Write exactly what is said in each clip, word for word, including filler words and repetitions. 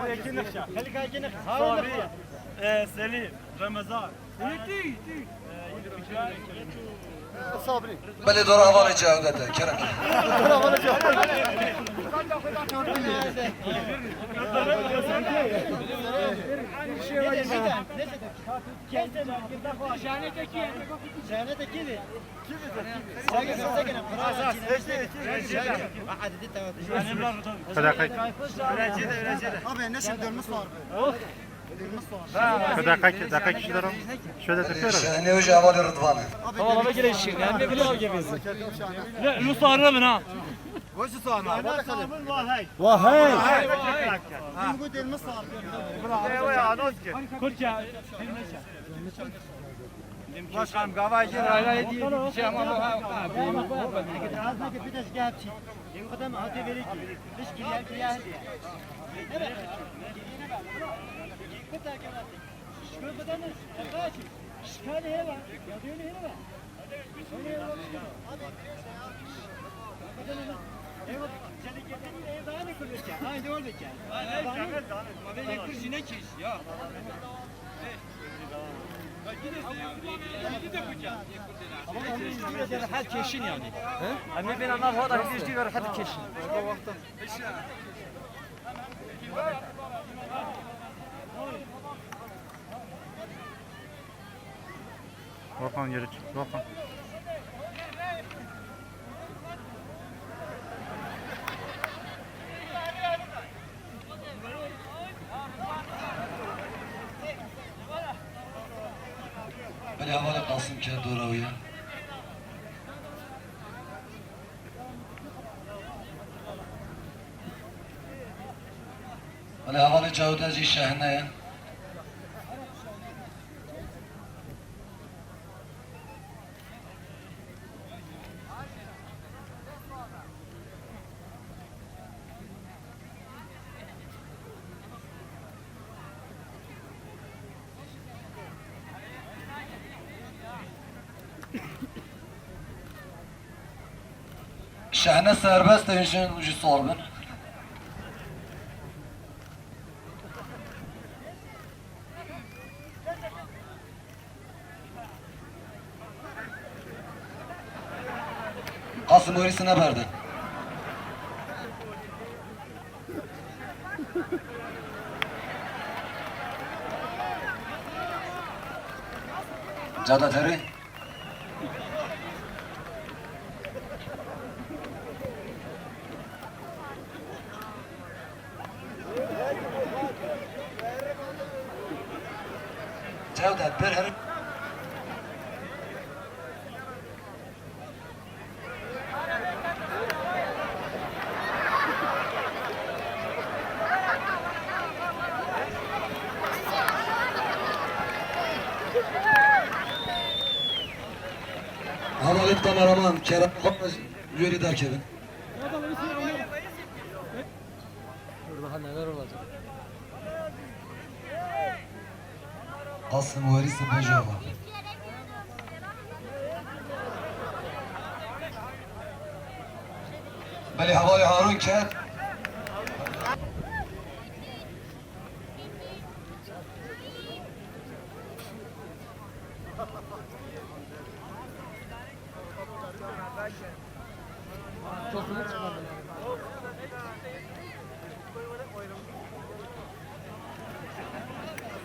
Yekî nexşe. Xelîka yekî nexşe. Sabî. E, Selîm. Remezan. Yekî, yekî. Sabrî. Belê dora hevalê Cewdet e, kerem. Dora hevalê Cewdet. Şehanetekî. Şehanetekî. Xwedê qey. Abi, ne şimdi dönmüş var be. Dönmüş var. Şu dakika, dakika kişi de. Şöyle de. Şehne hoca hevalê Rıdvan e. Tamam, abi, gelin şimdi. Hem de bir daha gelmesin. Ne, Rus ağrına mı ha? Hoş sağ ol. Vahey. Vahey. Dönmüş var. Kurça. Başkanım, gava jî rayra yedî, yedî, bir şey ama bu, ha, ha, bu. Eger az neke bir de şikayet çi. Ev kadar mı hadi verir ki? Hiç kiriyer, kiriyer hadi. Evet. Şikayet kadar mı? Şikayet heva. Ya diyor ne heva? Her keşin yani. He? Em ê bên nav hada hidî jî rehet keşin. Volkan, geri çık, Volkan. Belê hevalê Qasim ke dora wî ye. Belê hevalê Cawda jî şehne ye. Şehne serbest e, jin jî sor bin. Qasim Morîsî neberde. Cada Terê. Cewdet, bir her. Hevalên kameraman, Kerem Xwaz, wêrî derkevin. Burada neler olacak? Qasim Warîs Bejova. Belê hevalê Harun ket.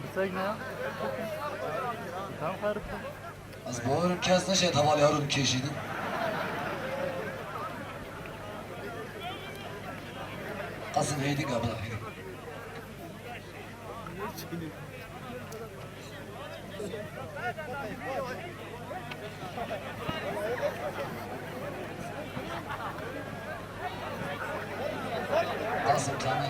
Bisek ne? Tam xerip. Ez bawerim kes neşêt hevalê Harun kêşînin. Qasim hêdî gabila hêdî. Qasim, tamam.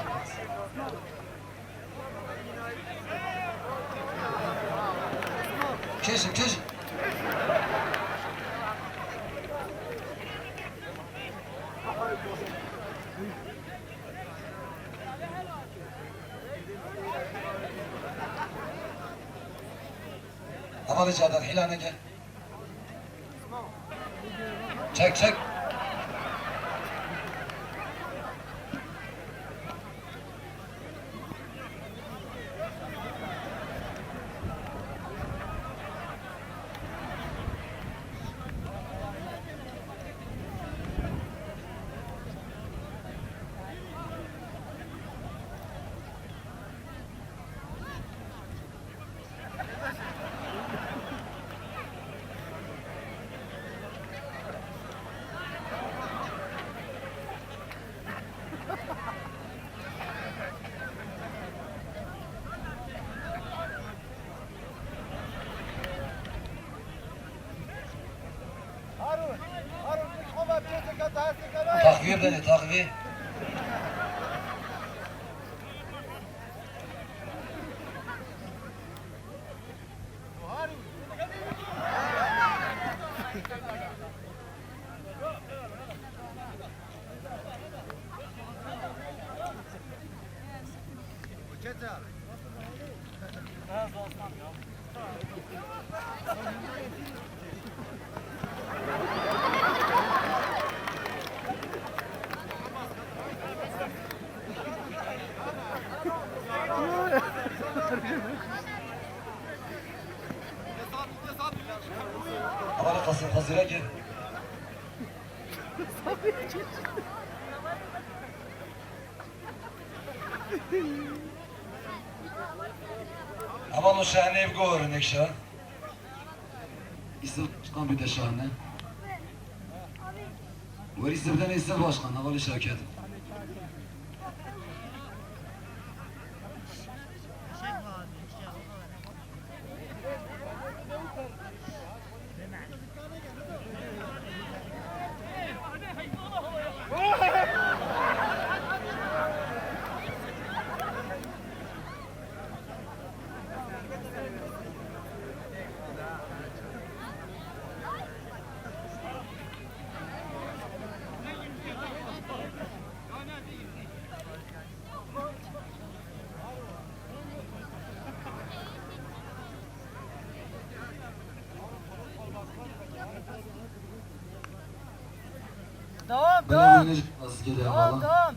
Kêşin, kêşin. Hevalê Cevdet, hîla neke. Çek, çek. Taxivê bidene, taxivê. Hevalê Qasim Xezîre gel. Heval o şahneyê biguherin êkşa. Îsif Başkan bide şahne. Werî sibdene Îsif Başkan, hevalê Şevket. Devam, devam. Devam, devam.